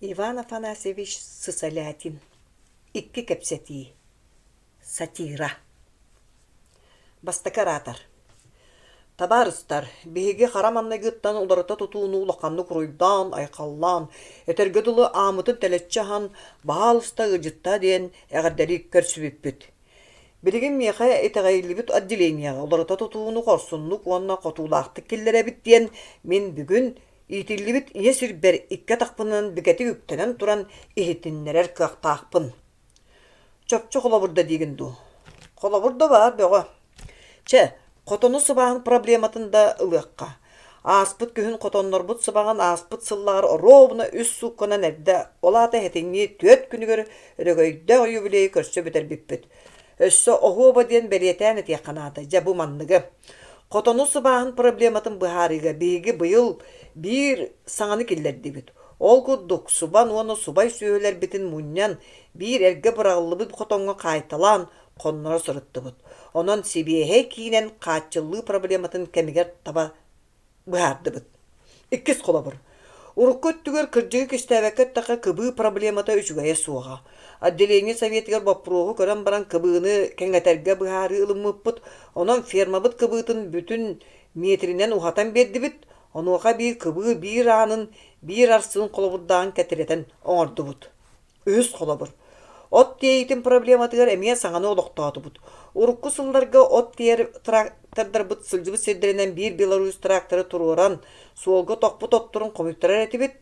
Иван Афанасьевич Сысолятин Икки кэпсэтии Сатира Бастакы оратор Табаарыстар, биһиги хара маҥнайгыттан уларыта тутууну улаханнык уруйдаан, айхаллаан, этэргэ дылы ааммытын тэлэччи аһан, баһаалыста ыалдьыттаа диэн эҕэрдэлии көрсүбүппүт. Билигин миэхэ итэҕэйиллибит отделениеҕа уларыта тутууну хорсуннук уонна хотуулаахтык киллэрэбит диэн мин бүгүн Иитиллибит ийэ сирбэр икки атахпынан бигэтик үктэнэн туран иһитиннэрэр кыахтаахпын. Чопчу холобур да диигин дуу? Холобур да баар бөҕө. Чэ, хотону сыбааһын проблематын да ылыахха. Ааспыт күһүн хотоннорбут сыбаҕын ааспыт сыллаҕар оруобуна үс суукканан эрдэ, ол аата этиҥнии түөрт күнүгэр өрөгөйдөөх юбилейы көрсө бүтэрбиппит. Өссө оһуоба диэн бэлиэтээн этиэххэ наада. Дьэ, бу манныгы. Хотону сыбааһын проблематын быһаарыыга биһиги быйыл биир саҥаны киллэрдибит. Ол курдук, субан уонна субай сүөһүлэрбитин мунньан, биир эргэ быраҕыллыбыт хотоҥҥо хаайталаан, хонноро сырыттыбыт. Онон сибиэһэй киинэн хааччыллыы проблематын кэмигэр таба быһаардыбыт. Иккис холобур. Урукку өттүгэр кырдьыгы кистээбэккэ эттэххэ, кыбыы проблемата үчүгэйэ суоҕа. Отделение советыгар боппуруоһу көрөн баран кыбыыны кэҥэтэргэ быһаарыы ылыммыппыт. Онон фермабыт кыбыытын бүтүн миэтиринэн уһатан биэрдибит. Онуоха биир кыбыы биир аанын, биир арсыын холобурдааҕын кэтирэтэн оҥордубут. Үһүс холобур. От тиэйиитин проблематыгар эмиэ саҥаны олохтоотубут. Урукку сылларга от тиэйэр трактордарбыт сылдьыбыт сирдэринэн биир Беларусь тракторы туруоран, суолга тохпут отторун хомуйтарар этибит.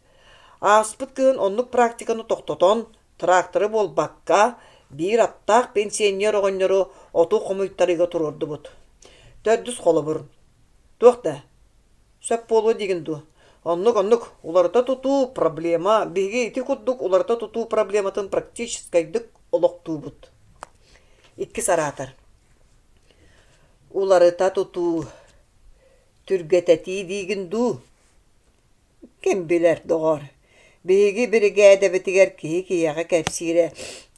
Ааспыт кыһын оннук практиканы тохтотон, тракторы буолбакка, биир аттаах пенсионер оҕонньору оту хомуйтарыыга туруордубут. Төрдүс холобур. Туох да, Сөп буолуо диигин дуо? Оннук-оннук, уларыта тутуу проблема. Биһиги ити курдук уларыта тутуу проблематын практическайдык олохтуубут. Иккис араатар. Уларыта тутуу түргэтэтии диигин дуу? Ким билэр, доҕоор. Биһиги биригээдэбитигэр киһи киһиэхэ кэпсиирэ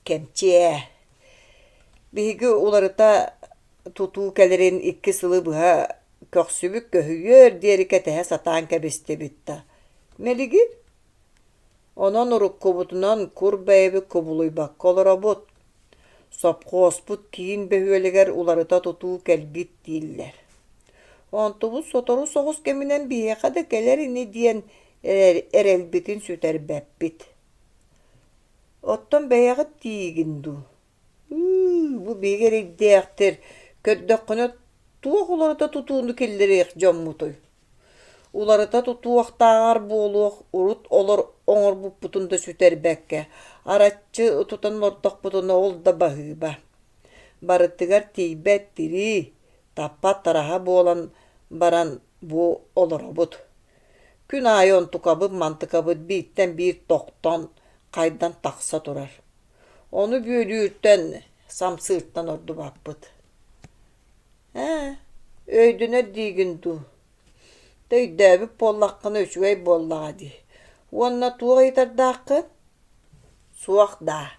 кэмчи ээ. Биһиги уларыта тутуу кэлэрин икки сылы быһа Көхсүбүт көһүйүөр диэри кэтэһэ сатаан кэбистибит да, мэлигир. Онон уруккубутунан кур бэйэбит кубулуйбакка олоробут. Сопхуоспут киин бөһүөлэгэр уларыта тутуу кэлбит дииллэр. Онтубут сотору соҕус кэминэн биһиэхэ да кэлэр ини диэн эрэлбитин сүтэрбэппит. Оттон бэйэҕит тиийигин дуу? Ыы, бу биһиги эрэйдээхтэр, көрдөххүнэ туох уларыта тутууну киллэриэх дьоммутуй? Уларыта тутуохтааҕар буолуох урут олор оҥорбуппутун да сүтэрбэккэ, араччы тутан олордохпутуна ол да баһыыба. Барытыгар тиийбэт тирии, таппат тараһа буолан баран бу олоробут. Күн аайы онтукабыт-мантыкабыт бииртэн биир тохтон, хайдан тахса турар. Ону бүөлүүртэн, самсыыртан ордубаппыт. Ээ, өйдөнөр диигин дуу? Өйдөөбүт буоллаххына үчүгэй буоллаҕа дии. Уонна туох ыйытардааххын? Суох даа.